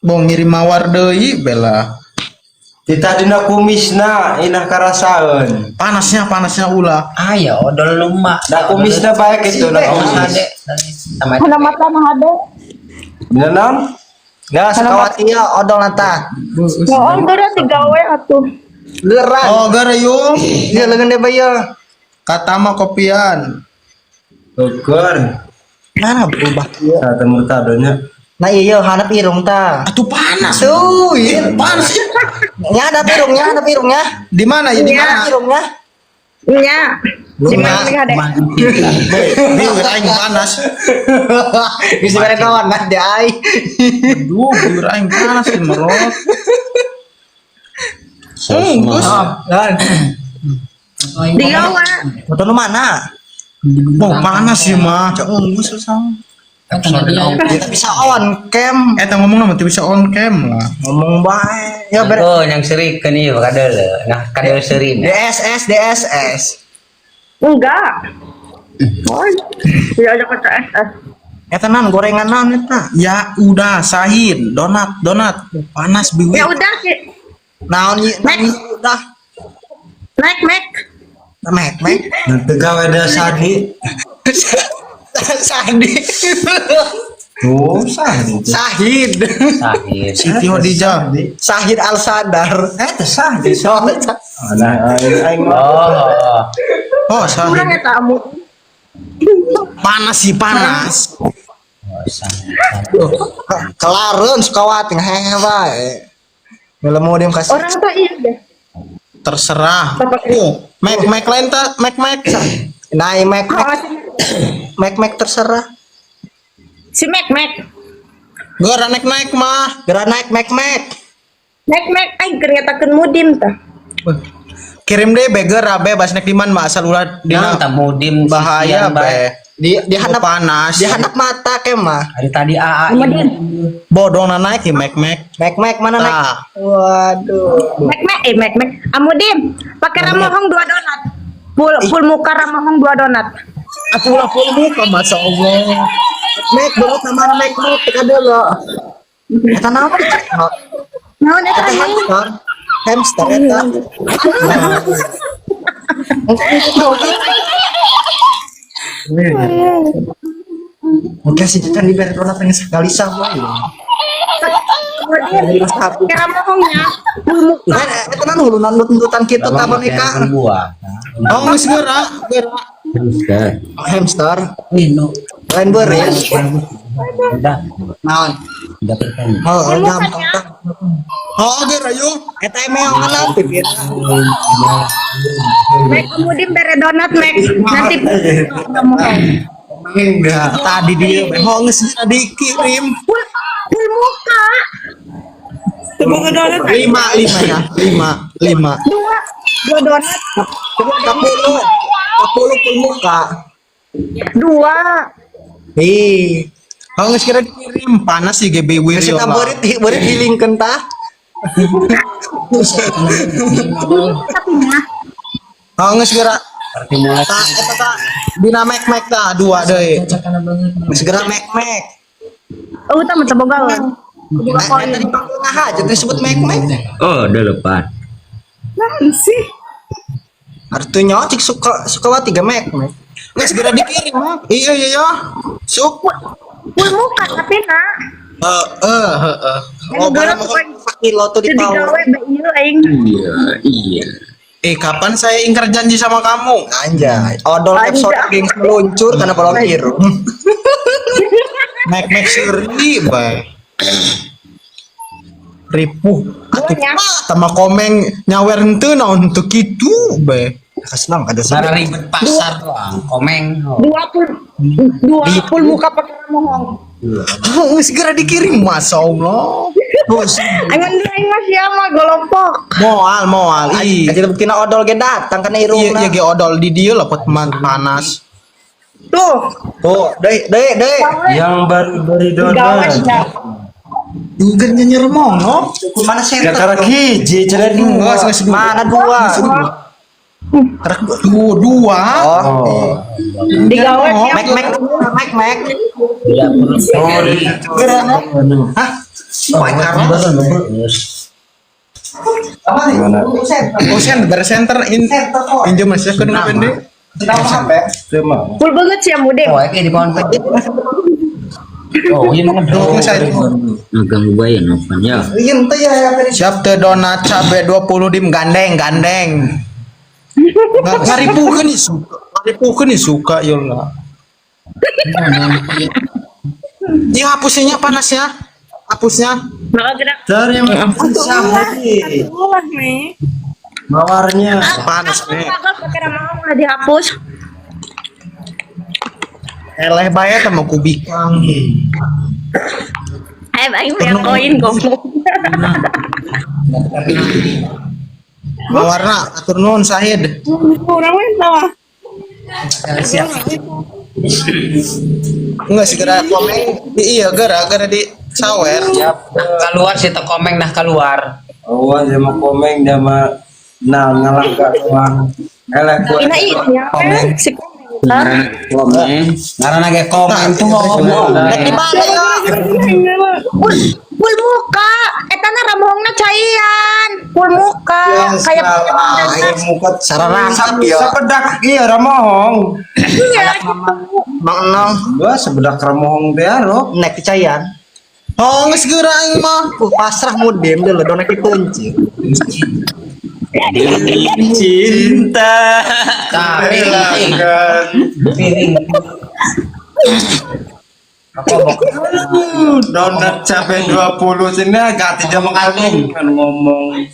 Mau ngirim mawar deui bela. Titah dina kumisna inah karasaeun. Panasnya, panasnya ulah. Ah ya odol lumak. Da kumisna baik itu na Oh, kumis. hade. Sama Kana mata mah hade. Dina naon? Nah, Sukawati ya odol nata. Oh, geura digawe atuh. Geran. Oh, gara yuk. Iya leungeun deh bae. Kata mah kopian. Ukur. Nah, berubah kieu. Satu murtadonya. Nah iya handap irung ta. Atuh panas. Tuh, iya. Panas. Nya handap irungnya, handap irungnya. Di mana ya? Di mana? Handap irungnya. Nya. Di mana nih hade? Bibir aing panas. Bisa bare kawan nah dia ai. Aduh, bibir aing panas sih merot. Terus Kan. Digawe. Motor lu mana? mau panas sih mah. Geus susah. Kita bisa on cam. Eta ngomong nama bisa on cam lah. Ngomong bae. Ya ber Oh, yang seri kan ieu kadel. Nah, kadel seri. DSS DSS. Enggak. Oh, tidak ada kata SS. Eta nan gorengan naon eta? Ya udah sahin, donat, donat. Panas bibir. Ya udah sih. Naon ieu? Mek. Udah. Mek mek. Mek mek. Nanti gawe da sadi. Sadi. Oh, sadi. Sahid. Sahid. Siti Khadijah. Sahid Al Sadar. Eh, teh sahdi. Oh, Nah, aing aing mah. Oh. Oh, Kurang Sahid. ya kamu. Panas sih panas. Oh, sahid. Kelareun Sukawati ngehehe bae. Ngelemu dia kasih. Orang tuh iya deh. Terserah. Bapak- Oh, Mac Mac lain tak Mac Mac. Nah, mek Oh, mek mek mek terserah. Si Mek Mek. Gua naik naik mah. Gerak naik mek mek. Mek Mek aing keur ngetakeun mudim tah. Kirim deh beger abe bas naik diman mah asal ulah Nah, dina tamudim bahaya be. Di Oh, handap panas. di handap mata ke mah. Hari tadi AA Mudim. Bodong na naik ya Mac Mac. Mek mek mana naik? Tah. Waduh. Mek Mek eh Mek Mek. Amudim, pakai ramohong dua donat. Full full muka ramohong dua donat. Atuh lah full muka masa Allah. Mek belum sama mek mek teka dulu. Eta naon? Naon eta Eta anjing? hamster. Hamster eta. Mungkin si Cican diberi donat yang sekali sama ya. Amudim, pakai ramohongnya. Full muka. Nah, eta nan hulu nundut-nundutan kitu tah boneka. Buah. Oh, geus geura, geura. Hamster. Hamster. Ini Lain beureut. udah Naon? udah pertanyaan. Oh, Full gampang. mukanya. Oh, geura yuk. Eta emeongan pipir. Mek Amudim bere donat Mek. Nanti ramohong. Enggak, tadi dia oh geus geura dikirim. Full full muka. Lima, lima ya, lima, lima. Dua dua donat. 10 10 pun muka. Dua. Ih, Oh, geus geura dikirim panas sih GB geus Wiryo eta mah. beurit beurit hilingkeun tah. Tapi mah Oh, geus geura. Berarti mulai Tah, eta tah dina mek mek tah dua deui. Geus geura mek mek. Oh, utah mah teu boga. Boga Nah, koin. eta dipanggil ngaha jadi disebut mek mek. Oh, udah lepas. Nah, sih. Artinya cik suka Sukawati ge mek mek. Geus geura dikirim. Iya iya iya. Suk. Full muka tapi nak. Heeh, heeh. Oh, Oh, geura barang pokoknya kilo tuh teu di digawe power. be ieu aing. Iya, iya. Eh, kapan saya ingkar janji sama kamu? Anjay, odol Anjay. episode gengs meluncur karena bolong irung. Mek mek suri bae. Ripuh. Atuh Duanya. sama komeng nyawer henteu naon teu kitu bae. Kesel kada Bara ribet pasar doang, komeng. Oh. Dua full dua full muka pakai ramohong. Oh, segera dikirim Masya Allah. Bos, Angan deui aing mah sia mah golompok. moal moal. Ih. Aja buktina odol ge datang kana Iya, irungna. iya ge odol di dieu lah pot panas. Tuh, Tuh, deui deui deui. Yang baru beri gawe donat. sia. Juga nyenyer mono. Mana Ya center? karena hiji cenah dua. Enggak, geus dua. Mana dua? Karak dua, dua. Oh. Oh. Digawe sia. Mek mek mek mek. Tidak perlu Oh, PRI. di Hah? Mana? Usen bersenter in injem masih ke nu pende. Cuma. Full banget sih Amudim. Oh, ini di pohon. Oh, iya mah Dong saya. Ngaganggu bae nopan ya. Siap teu donat cabe 20 dim gandeng gandeng. Ngaripukeun nih suka. Ngaripukeun nih suka ya lah. Ya hapusnya panasnya. Hapusnya. Maka gerak Terima kasih. Ulah nih. Mawarnya. Panas nih. Gagal pakai ramohong udah dihapus. Eleh bae teh mau kubikang. Eh, aing punya koin goblok. Mawarna atur nuhun Sahid. Kurang weh tawa. Siap. Enggak segera komen. Iya, gara-gara di sawer. Siap. Keluar si komeng nah keluar. Oh, dia mau komeng dia mah nah ngalangkah doang. Eleh kuat. Ina iya, si komeng. Komeng. Ngaranna ge komeng tuh ngomong. Nek di mana ya? Full muka, eta na ramohongna caian. Full muka, kayak Ayo muka Sararangkap ya. Sepedak iya ramohong. Iya, gitu. Mang Enong Gua sebedak ramohong teh lo. nek dicayan. Oh, geus geura aing mah. Pasrah mudim dulu dong nek dikunci. Cinta. Tapi piring. Donat cabe 20 sini agak tidak mengandung kan ngomong.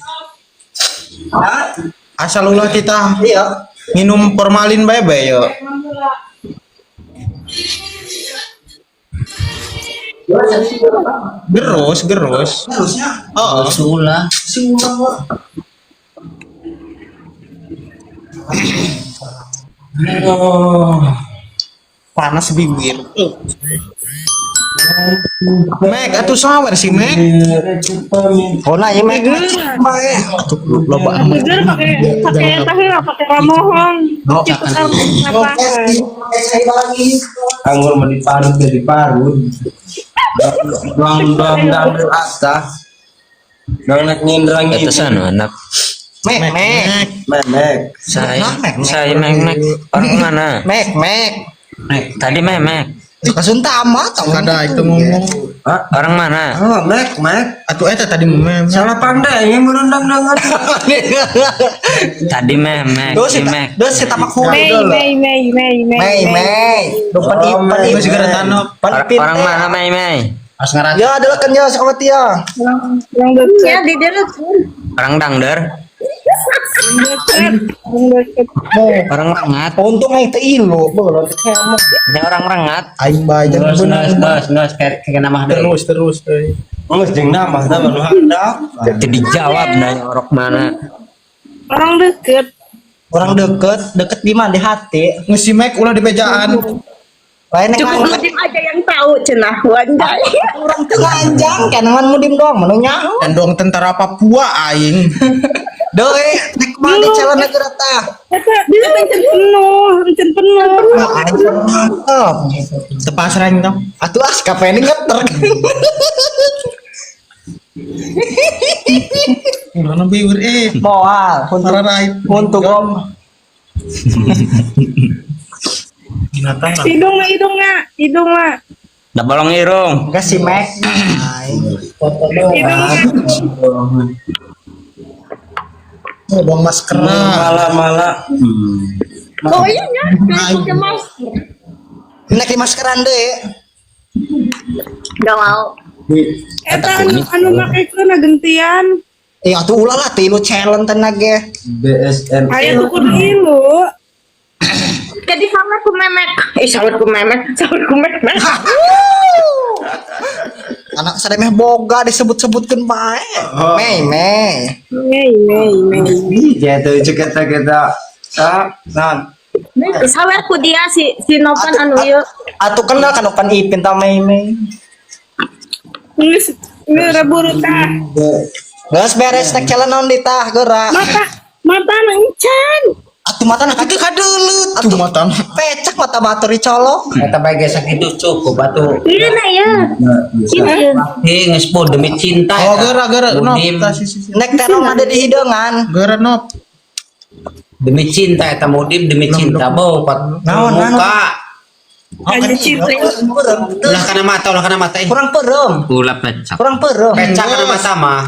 Asal ulah kita Iya. minum formalin bae bae yo. Gerus, gerus. Harusnya Oh, Ulah. si ulang lah. Oh. Panas bibir. Mek, atuh sawer sih, Mek. Oh nah ya mek. Bae. Atuh loba amat. Bener pakai pakai tahu lah pakai ramohong. Itu kan apa? Anggur mau diparut ya diparut. Dong dong dong atas. Dong nak nyindrang ini. Atasan anak. Mek mek Memek. Saya mek mek. Orang mana? mek mek. Tadi memek. Kasun tamat Kada itu ngomong. Ah, Orang mana? ah, mek mek. Atuh eta tadi memek. Salah pandai ini merundang dengan. Tadi memek. Dos Tadi mek. dos si tamak hulu Mei dulu. Mei Mei Mei Mei Mei Mei. Duh pan Oh, ipin Mei. Geus segera tanop. Pan ipin. Orang mana Mei Mei? Ya adalah kan ya sama tia. Yang deket, Ya, di dia Orang dangder. yang deket, yang deket. Orang rengat. Untung aing teh ilu, bolon kemek. Ini orang rengat. Aing bae jangan Terus bener. terus terus kayak nama Terus terus euy. Nges jeung nama nama nu handap. Jadi jawab nanya orang mana. Orang deket. Orang deket, deket di mana di hati. Geus si Mek ulah di bejaan. Lain yang Cukup Mudim aja yang tahu cenah wanjai. orang teu nganjang kan ngan mudim doang menu nyaho. Dan dong tentara Papua aing. Deui, nek mana calon negara tah. Eta dia encen penuh, encen penuh. Wah, aing mantep. Teu pasrah aing tong. Atuh ah kapeni ngeter. Ulah bibir eh. Moal, untuk Pararai. untuk om. Binatang. Hidung lah, hidung lah, hidung lah, Da bolong irung. Enggak si Mac. hidung lah. Oh, dong masker. Malah malah. Oh iya ya, kayak pakai masker. Nek di maskeran deui. Gak mau. Eta anu anu make kana gentian. Eh atuh ulah lah tilu challenge tenag ge. BSN. Aya tuh kudu ilu. Jadi sama ku memek. Eh, sahur ku memek, sahur ku memek. Anak sademeh boga disebut-sebutkeun bae. Mei mei. Mei Mei Mei. Gitu kita kita. Ah, nah. Sawer ku dia si si Novan anu ieu. Atuh kenal kan Opan Ipin ta Mei Mei. Geus geus buru tah. Geus beres nek challenge naon di tah geura. Mata mata na encan. Atuh matana Itu kadeuleut tuh mata. Pecak mata batur dicolok. Eta bae ge sakitu cukup atuh. Iya nah ya. Iya. Ih, geus po demi cinta. Oh, eta. geura geura nop. Mudim Tah, si, si, si. Nek terong ada di hidangan. Geura nop. demi cinta eta mudim demi cinta bau pat Naon, naon? muka. Hanya cinta. Kurang Ulah kana mata, ulah kana mata ih. kurang perem, Ulah pecah. kurang perem. Pecah kana mata mah.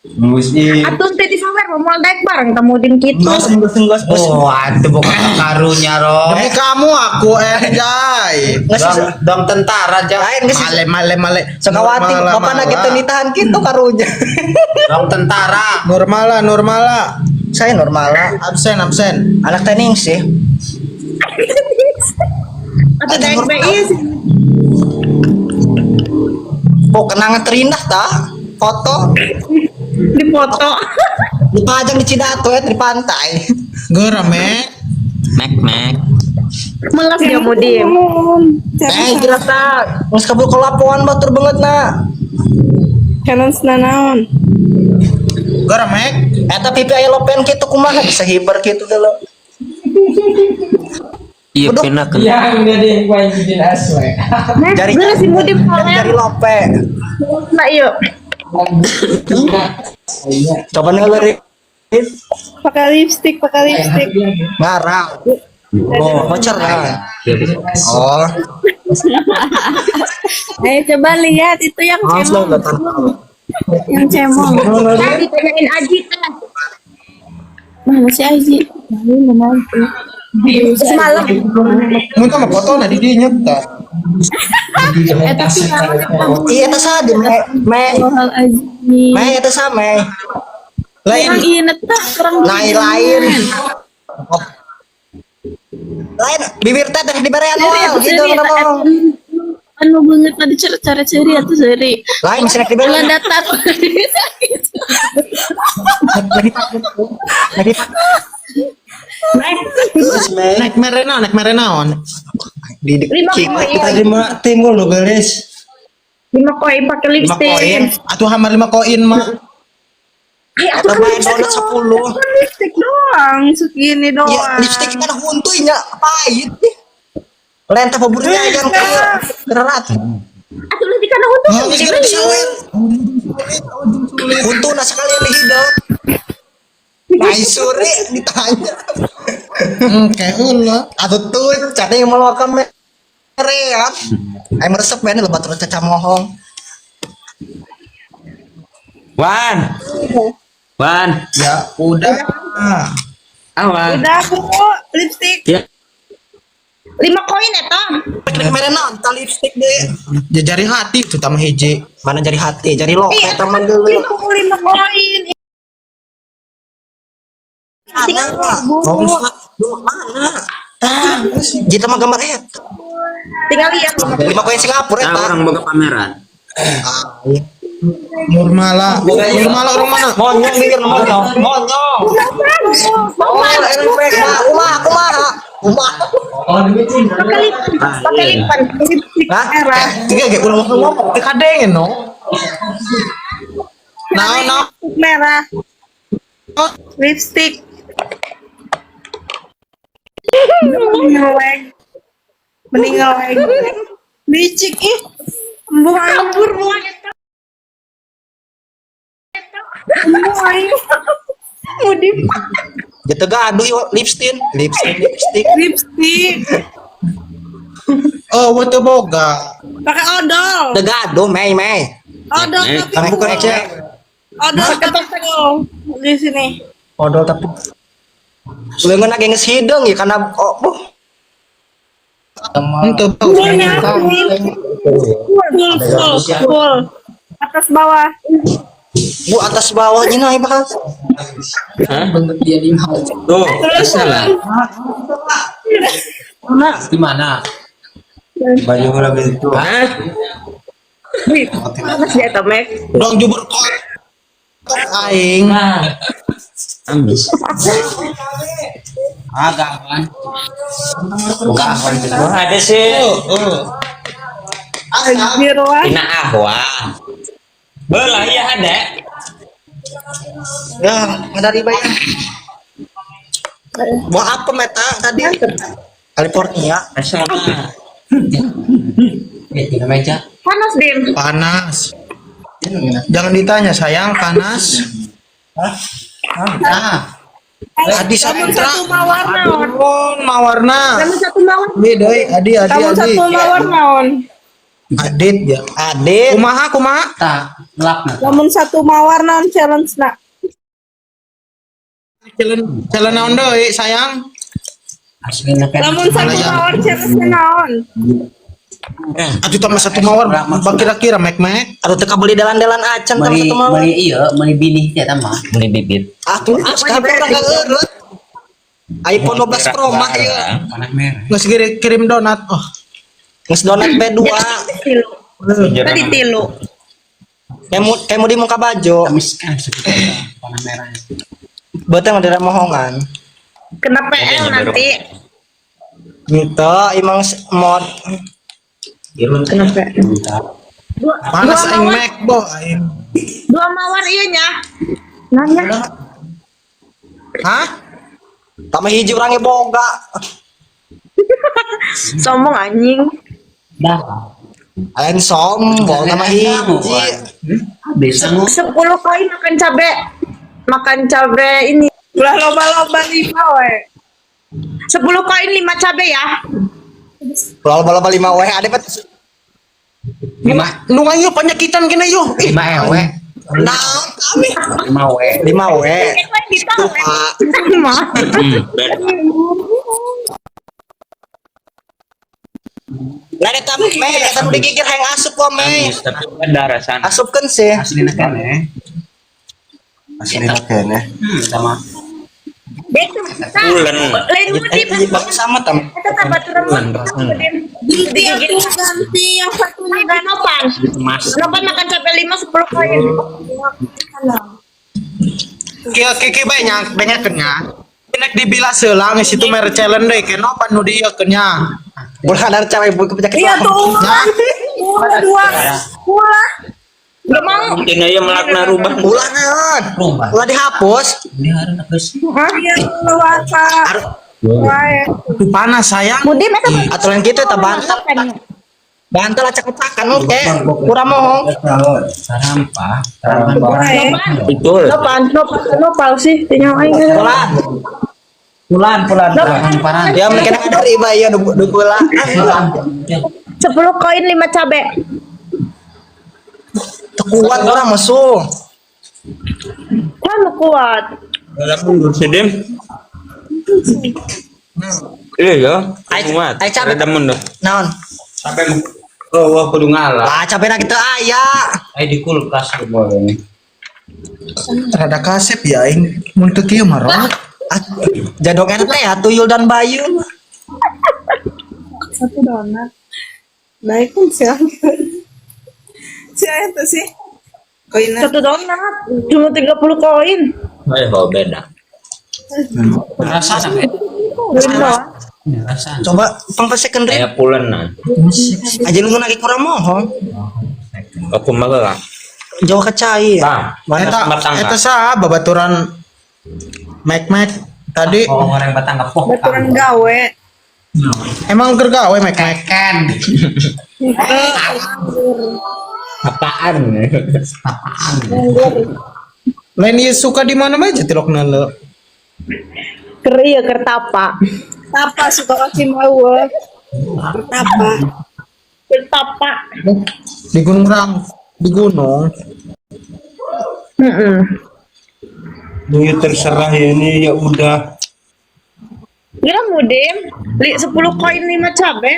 Musik. Atuh teh disawer mau daek bareng temu dim kitu. Geus geus geus geus. Oh, atuh bukan karunya ro. Demi kamu aku enjoy. Geus Dong, dong tentara aja. lain geus Male male male. Sokawati Nurmala, bapak na mala. kita nitahan kitu karunya. Dong tentara. Nurmala Nurmala. Saya normal lah. Absen absen. Anak tening sih. Atuh daek bae sih. Oh, kenangan terindah ta? Foto Dipoto. dipajang di Cidatu ya di pantai. Geura me. Mek mek. Melas dia mudim. Eh, kira ta, geus kabur kelapuan batur banget na. Challenge nanaon. Geura mek. Eta pipi aya lopen kitu kumaha bisa hiber kitu dulu. Iya kena kena. Nek, Jari geura si mudim jari soalnya. lope. Nah yuk. Coba ngeluarin Pakai lipstick, pakai lipstick. ngarang. Oh, bocor lah. Oh, Ayo coba lihat itu yang langsung cemong, datang. yang cemong. Teh ditanyain Aji teh. Mana sih Aji? Mana Semalam Mun mah foto na di dinya tah. Eh tapi Iya, eta sadi me me hal Aji. me eta same. Lain Kurang iya neta, kurang Lain lain. Oh. Lain bibir teh teh dibarean moal gitu ngomong. Anu banget tadi cari-cari atau seri. Lain misalnya Ulah dibarean. datar. Lagi Nek mere naon, nek mere naon. di di lima koin. Kita lima timbul lo guys. Lima koin pakai lima koin. lipstick. Atuh hamar lima koin mah. Eh, Atau atuh kan main lipstick donat doang. 10. Kan lipstick doang, segini doang. Ya, lipstick kan huntuy nya pahit. Lain teh paburnya yang kerat. Atuh leutik kana huntu. Oh, geus geura disawer. Huntu na sekalian dihidang. Maisuri ditanya. Kayak ulah. Atau tuh cari yang melakukan mere kan. Aing meresep men lebat terus caca mohong. Wan. Wan. Ya udah. Awan. Udah aku lipstick. Ya. Lima koin eta. Rek mere naon ta lipstick deh. Ya jari hati tuh tambah hiji. Mana jari hati, jari lope Iya, teman dulu. Lima koin. Mana? Mana? Tah, jadi mah gambar eta. Tinggal lihat lima koin. Lima koin Singapura Nah, eta. orang boga pameran. Nurmala. Nurmala orang mana? Monyong mikir monyong. Monyong. Oh, LPK. Kumaha, kumaha. Kumaha. Pakai lipstick, pakai lipan. Lipstick Hah? merah. Tiga ge ulah ngomong teu kadengen no. Naon naon. Lipstick merah. Lipstick. Mending ngelag. Mending ngelag. Licik ih. Embung aing. Kabur buang eta. Embung aing. Mudim. Gitu gaduh yo lipstick, lipstick, lipstick. Lipstick. Oh, teu boga. Pakai odol. Teu gaduh mei mei. Odol Eh, tapi Bukan cek. odol tapi full. Di sini. Odol tapi Leungeun lagi geus hideung ya karena oh, buh. Henteu bau. Fullnya full. Full full full. Atas bawah. Bu atas bawah nya ieu bahas. Tuh, salah. Di mana? Baju lebih itu. Hah? Apa sih eta mek? Dong jubur kot. Aing. Ambis. Agak kan. Buka ahwan Ada sih. Oh, Anjir wah. Ina ahwan. Belah ya ada. Ya, dari bayar. Buah apa meta tadi? California. Asal ya tina meja. Panas, Dim. Panas. Jangan ditanya sayang, panas. Nah, Adi Lamun Saputra. satu mawar naon? Aduh, mawarna. Lamun satu mawar. Bi deui, Adi Adi Lamun Adi. satu mawar naon? Adit ya. Adit. Kumaha kumaha? tak gelap nah. Lamun satu mawar naon challenge na? Challenge challenge naon deui sayang? Aslina kan. Lamun satu Mana, mawar challenge naon? Atuh tambah satu mawar kira-kira mek mek. Aduh teu kabeli dalan-dalan acan tambah Beli satu mawar. beli iya, beli binih teh tambah. Beli bibit. Atuh ah sekarang urang eureut. iPhone 12 Pro Max ieu. Panah merah. Geus kirim donat. Oh, Geus donat B2. Tilu. Tadi tilu. Kayak mau di muka baju. Amis kan segitu panah merah. Betul ada mohongan. Kena PL nanti. Gitu, emang mod Kena PL. Dua, panas dua aing mawar, mek bo aing. dua mawar iya nya. Nanya. Hah? tambah hiji orangnya boga. Sombong anjing. Dah. Lain sombong tambah hiji. Bisa nu. 10 koin makan cabe. Makan cabe ini. Ulah loba-loba lima we. 10 koin 5 cabe ya. Loba-loba lima we ada pet. Lima Nu ayo penyakitan kene yo. Ih, lima ewe. Nah, kami Lima we. lima we. Eh, Itu Pak. Lima. Lah eta me eta nu digigir hayang asup wa me. Amis, tapi ada rasana. Asupkeun sih. Aslina kan eh. Aslina keneh. Sama. Pulen. Lain Eh, mudi. bagus sama tam. Eta tabaturan Ganti yang ganti yang satunya Nopan. Mas. Nopan makan cabe 5 10 koin. Kieu kieu bae nya dengekeun nya. Nek dibilas heula geus itu mere challenge deui ke nopan nu dieu nya. Ulah ada cawe bu penyakit. Iya tuh. Nya. Ulah dua. Ulah. Gak mau. Mungkin aja melakna rubah. Ulah naon? Rumah. Ulah dihapus. Ini harus apa sih? Iya luasa. Wae. Tuh panas sayang. Mudi eta Aturan kita eta bantal. Bantal acak-acakan oke. Kurang mohong. Sarampah. Sarampah. Wae. Betul. Nopan, nopan, nopal sih, tinggal aing. Ulah. Pulan pulan. Paran. Ya mungkin ada riba ya nu nu gula. 10 koin 5 cabe. Teu kuat urang musuh. Kan lu kuat. Dalam mundur sedem. Iya ya. Ai- Kuat. ai cabe. Rada mundur. Naon? Sampai oh, wah kudu ngalah. Lah capek kita aya. Eh di kulkas boleh. Rada kasep ya aing mun teu kieu mah roh. Ah, jadong ente ya tuyul dan bayu. Satu donat. Baik kan siapa? Siapa itu sih? Koinnya. Satu donat cuma 30 koin. Eh, oh, beda. Rasa sampai. Koin doang. Rasa. Coba pang second rate Kayak pulenan. aja lu lagi kurang mohong. Aku mah lah. Jauh kecai. Tah, Mana? Eta Batang, eta saha babaturan mek mek tadi Oh, orang batang kepok. Baturan gawe. emang keur gawe mek mek. Ken. Apaan? Lain ieu suka di mana aja tilok neuleu. Ker iya kertapa. Tapa suka kasih mau. Tapa. Kertapa. Di Gunung Rang, di gunung. Heeh. Ya terserah ya ini ya udah. Kira mudim, li 10 koin 5 cabe.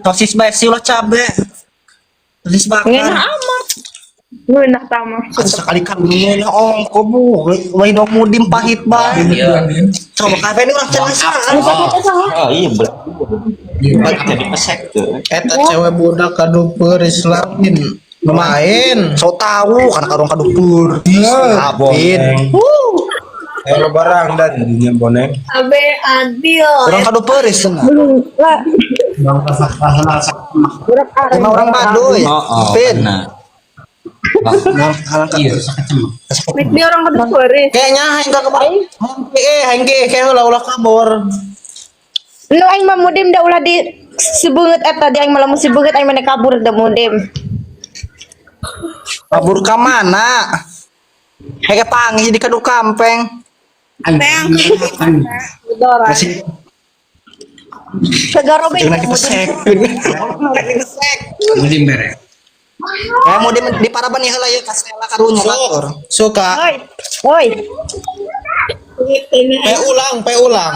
Sosis bae sih ulah cabe. Sosis bakar. Ngeunah amat. Ngeunah tama. Ah, sekali kali ngeunah ongko bu. Wai dong mudim pahit bae. Iya. Coba kafe ini urang cenah. Oh iya, bener. Jadi pesek tuh. Eta cewek budak kadu peuris lain. Lumayan. So tahu karena karung kadu peuris. Apin. Eh barang dan jadinya boneng. Abe adil. Urang kadu peuris cenah. Lah, Lima orang Baduy. Oh, oh, Pin. benar. Iya, susah ketemu. Nek dia orang kedua sore. Kayaknya aing ka kemarin. Aing ge kayak ulah ulah kabur. Nu aing mah mudim da ulah di sibeungeut eta di aing mah lamun sibeungeut aing mah kabur da mudim. Kabur ka mana? Hege panggih di kadu kampeng. Dora. Masih Segarobe jangan kita sek. Sek. Mudim bere. Ya mau di paraban ieu heula ieu ka Stella karunya batur. Suka. Oi. Oi. Pe ulang, pe ulang.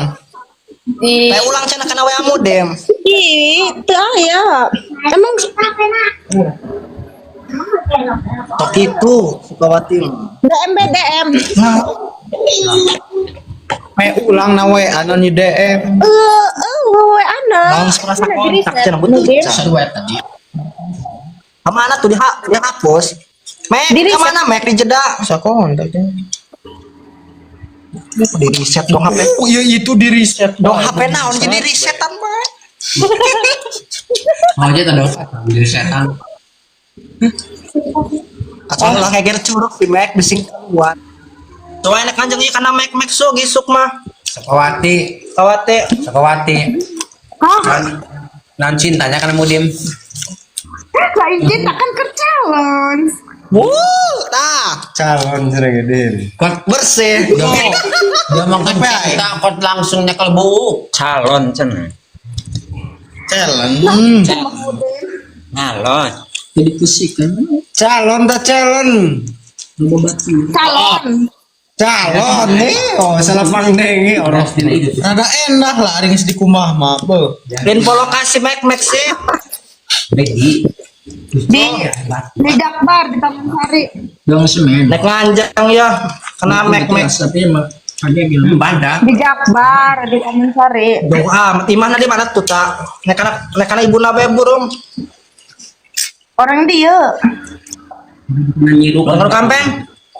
Di Pe ulang cenah kana we mudem. Ih, teu aya. Emang Tok itu Sukawati. DM BDM. Nah, Pe ulang na we anu ni DM. Eh, we ana. Naon serasa kontak cenah betul. Mudim. Sesuai tadi. Kemana tuh dihapus? Mek, Di reset. kemana Mek di jeda? Bisa kontak ya. Di reset dong HP. Oh, iya itu di reset. Dong HP naon jadi resetan Mek. Mau aja tadi jadi setan. Kacau lah ngeger curug si Mek bising keluar. Soalnya enak kanjeng ieu kana Mek Mek so gisuk mah. Sukawati, Kawate Sukawati. Hah? Non cintanya karena mudim. Lain cinta kan ke challenge. Wuh, tah Calon cenah gede. Kot bersih. dia mau kan cinta kot langsung nyekel buuk. Calon cenah. Challenge. Nyalon. Jadi fisik kan. Calon tak calon. Calon. Calon nih, oh salah pangdengi orang. Rada enak lah ari geus di kumah mah. Beuh. Info lokasi Mek Mek sih. Begi. Di Jakbar di Taman Sari. Dong semen. Nek nganjang ya. Kena Mek Mek. Banda. Di Jakbar di Taman Sari. Doa, imahna di mana tuh tak? Nek kana ibuna bae burung. Orang dia. Nyiru. Orang kampeng.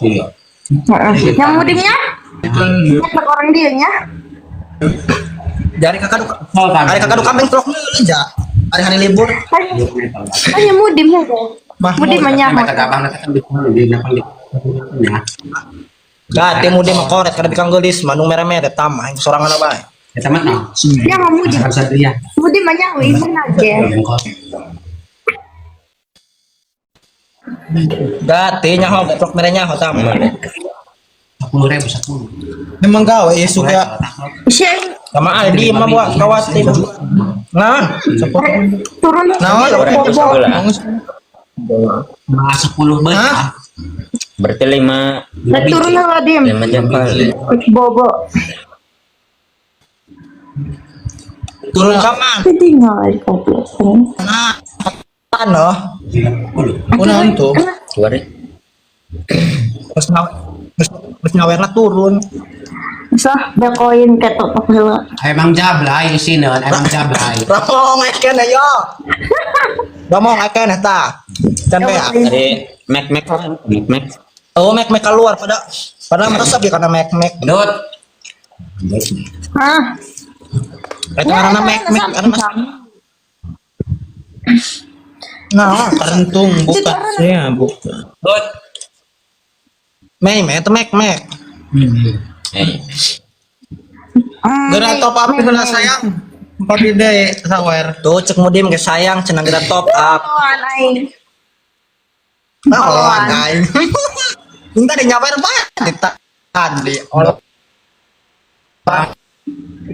Iya. Heeh. Yang mudimnya? Nek orang dia nya. Dari kakak Oh, hari kakak kambing truk meuli ja. Hari-hari libur. Hanya mudim ya. Mahmud. Mudim mah nyaho. Mereka gabang nanti kan di di di ya. Gak, temu dia mah koret kada bikang geulis manung mere-mere tamah aing sorangan bae. Ya teman no. Ya nggak mudim. Satria. Mudim mah nyaho ibu aja. Gak, teh nyaho gatrok mere nyaho tamah. 10.000 10. Memang gawe ya suka. Syekh Sama Aldi mah buat kawat teh. Nah, Turun Naon? bobo. Nah, 10 bet. Hah? Berarti 5 Nah, turun lah dim. 5 jempol. Bobo. turun ka mana? Tinggal goblok. Nah, ano? Kunaon tuh? Keluar. Terus terus nyawerna turun. Sah, bekoin ketok pak heula. Emang jablay isineun, emang jablay. Ramong eken ayo. Ramong eken eta. Can beak. Tadi Mac Mac Mac Mac. Oh, mek mek keluar pada pada meresap ya karena mek mek. Dut. Hah? Eta ngaranna mek mek anu mas. Nah, Karentung bukan. Ya, bukan. Dut. mek mek itu mek mek. Eh, Geura top up heula sayang. Empat ide sawer. Tuh cek mudim ge sayang cenah geura top up. Lawan aing. Nah, lawan aing. Minta di nyawer banget tadi.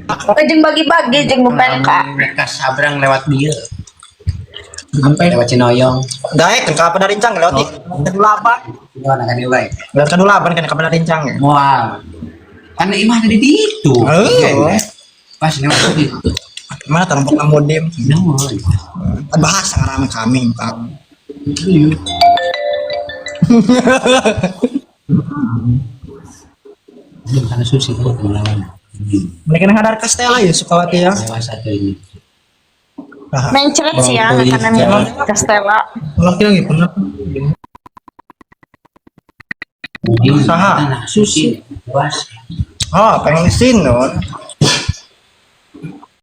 Oh, jeung bagi-bagi jeung bukan ka. Mereka sabrang lewat dia. Sampai lewat Cinoyong. Daek kan kapan dari rincang lewat kedulapan. Gimana kan dia baik? Lewat kedulapan kan kapan dari rincang ya. Wah. Kan imah ada di itu. Oh. Pas lewat itu. Mana taruh mudim. Naon. Bahasa ngarame kami, Kak. Belum karena susi tuh melawan. Mereka hadar ke Stella ya Sukawati ya. Lewat satu ini. Nah, Mencret sih ya karena milih Castella. Laki lagi pernah. Mungkin Saha? tanah susi. Luas. Oh, pengen sin non.